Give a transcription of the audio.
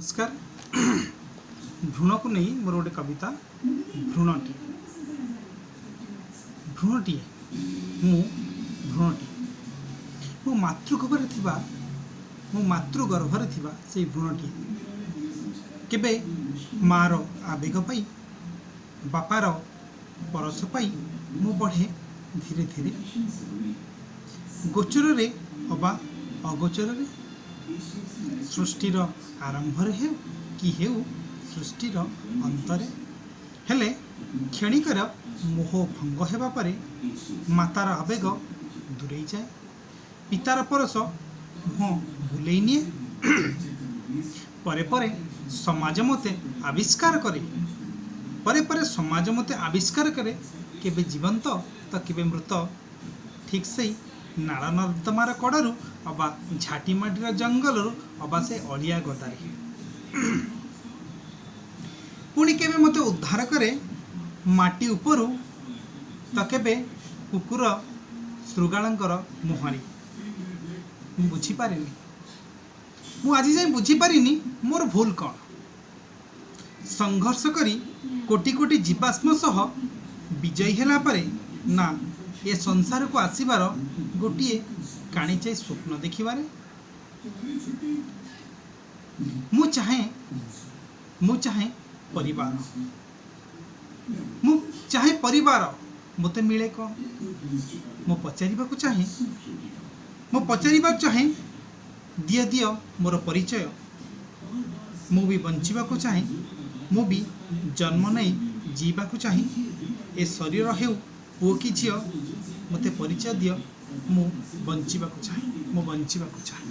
ନମସ୍କାର। ଭ୍ରୂଣକୁ ନେଇ ମୋର ଗୋଟେ କବିତା, ଭ୍ରୂଣଟିଏ। ଭ୍ରୂଣଟିଏ ମୁଁ, ଭ୍ରୂଣଟିଏ ମୁଁ, ମାତୃଗର୍ଭରେ ଥିବା, ମୁଁ ମାତୃଗର୍ଭରେ ଥିବା ସେଇ ଭ୍ରୂଣଟିଏ। କେବେ ମାଆର ଆବେଗ ପାଇ, ବାପାର ପରଶ ପାଇ ମୁଁ ବଢ଼େ ଧୀରେ ଧୀରେ, ଗୋଚରରେ ଅବା ଅଗୋଚରରେ। ସୃଷ୍ଟିର ଆରମ୍ଭରେ ହେଉ କି ହେଉ ସୃଷ୍ଟିର ଅନ୍ତରେ, ହେଲେ କ୍ଷଣିକର ମୋହ ଭଙ୍ଗ ହେବା ପରେ ମାତାର ଆବେଗ ଦୂରେଇ ଯାଏ, ପିତାର ପରଶ ମୁହଁ ବୁଲେଇ ନିଏ। ପରେ ପରେ ସମାଜ ମୋତେ ଆବିଷ୍କାର କରେ, ପରେ ପରେ ସମାଜ ମୋତେ ଆବିଷ୍କାର କରେ, କେବେ ଜୀବନ୍ତ ତ କେବେ ମୃତ, ଠିକ୍ ସେଇ ନାଳ ନର୍ଦ୍ଦମାର କଡ଼ରୁ ଅବା ଝାଟିମାଟିର ଜଙ୍ଗଲରୁ ଅବା ସେ ଅଳିଆ ଗଦାରେ। ପୁଣି କେବେ ମୋତେ ଉଦ୍ଧାର କରେ ମାଟି ଉପରୁ ତ କେବେ କୁକୁର ଶୃଗାଳଙ୍କର ମୁହଁରେ। ମୁଁ ବୁଝିପାରିନି, ମୁଁ ଆଜି ଯାଏଁ ବୁଝିପାରିନି ମୋର ଭୁଲ କ'ଣ। ସଂଘର୍ଷ କରି କୋଟି କୋଟି ଜୀବାଶ୍ମ ସହ ବିଜୟୀ ହେଲା ପରେ ନା ଏ ସଂସାରକୁ ଆସିବାର ଗୋଟିଏ କାଣିଚାଏ ସ୍ୱପ୍ନ ଦେଖିବାରେ। ମୁଁ ଚାହେଁ, ମୁଁ ଚାହେଁ ପରିବାର, ମୁଁ ଚାହେଁ ପରିବାର, ମୋତେ ମିଳେ କ'ଣ? ମୁଁ ପଚାରିବାକୁ ଚାହେଁ, ମୁଁ ପଚାରିବାକୁ ଚାହେଁ, ଦିଅ ଦିଅ ମୋର ପରିଚୟ। ମୁଁ ବି ବଞ୍ଚିବାକୁ ଚାହେଁ, ମୁଁ ବି ଜନ୍ମ ନେଇ ଜିଇବାକୁ ଚାହେଁ। ଏ ଶରୀର ହେଉ ପୁଅ କି ଝିଅ, ମୋତେ ପରିଚୟ ଦିଅ, ମୁଁ ବଞ୍ଚିବାକୁ ଚାହେଁ, ମୁଁ ବଞ୍ଚିବାକୁ ଚାହେଁ।